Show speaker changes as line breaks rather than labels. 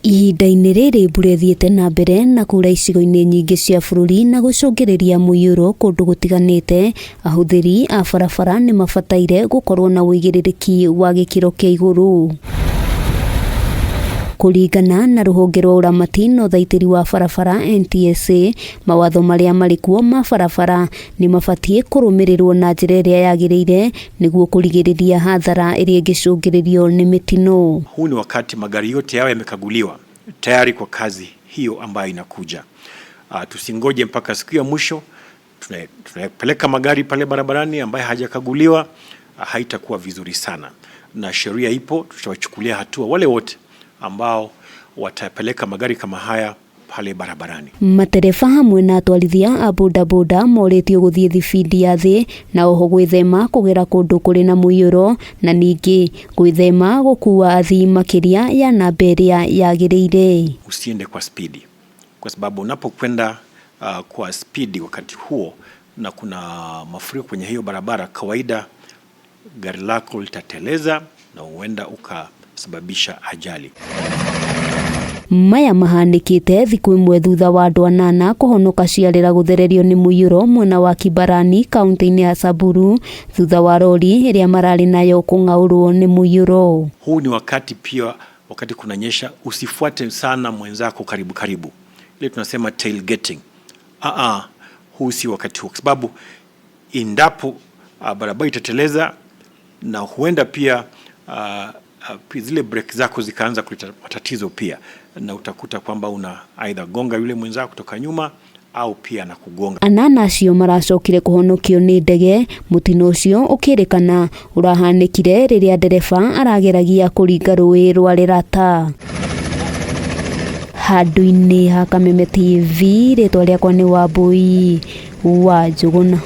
Ihinda-inĩ rĩrĩ mbura ĩthiĩte na mbere na kuura icigo-inĩ nyingĩ cia bũrũri na gũcũngĩrĩria mũiyũro kũndũ gũtiganĩte, ahũthĩri a barabara nĩ mabataire gũkorwo na ũigĩrĩrĩki wa gĩkĩro kĩa igũrũ. Kũringana na rũhonge rwa ũramati na ũthaitĩri wa barabara NTSA, mawatho marĩa marĩ kuo ma barabara nĩ mabatiĩ kũrũmĩrĩrwo na njĩra ĩrĩa yagĩrĩire nĩguo kũrigĩrĩria hathara ĩrĩa ĩngĩcũngĩrĩrio nĩ mĩtino.
Huu ni wakati magari yote yawe yamekaguliwa tayari kwa kazi hiyo ambayo inakuja. Tusingoje mpaka siku ya mwisho tunapeleka magari pale barabarani ambayo hajakaguliwa, haitakuwa vizuri sana, na sheria ipo, tutawachukulia hatua wale wote ambao watapeleka magari kama haya pale barabarani.
Matereba hamwe na atwarithia a bodaboda morĩtio gũthiĩ thibindi ya thĩ na oho gwĩthema kũgera kũndũ kũrĩ na mũiyũro na ningĩ gwĩthema gũkua athii makĩria ya namba ĩrĩa yagĩrĩire.
Usiende kwa spidi, kwa sababu unapokwenda kwa spidi wakati huo na kuna mafuriko kwenye hiyo barabara, kawaida gari lako litateleza na huenda ukasababisha ajali.
Maya mahanĩkĩte thikũ ĩmwe thutha wa andũ anana kũhonoka ciarĩra gũthererio nĩ mũiyũro mwena wa Kibarani kaunti-inĩ ya Samburu thutha wa rori ĩrĩa mararĩ nayo kũng'aũrwo nĩ mũiyũro.
Huu ni wakati pia, wakati kunanyesha, usifuate sana mwenzako karibu karibu, ile tunasema tailgating. Huu si wakati huo, kwa sababu endapo barabara itateleza na huenda pia zile breki zako zikaanza kuleta matatizo pia, na utakuta kwamba una aidha gonga yule mwenzako kutoka nyuma au pia na kugonga.
Anana acio maracokire kũhonokio nĩ ndege. Mũtino ũcio ũkĩrĩkana ũrahanĩkire rĩrĩa ndereba arageragia kũringa rũĩ rwa Lerata. Handũ-inĩ ha Kameme TV, rĩtwa rĩakwa nĩ Wambui wa Njũgũna.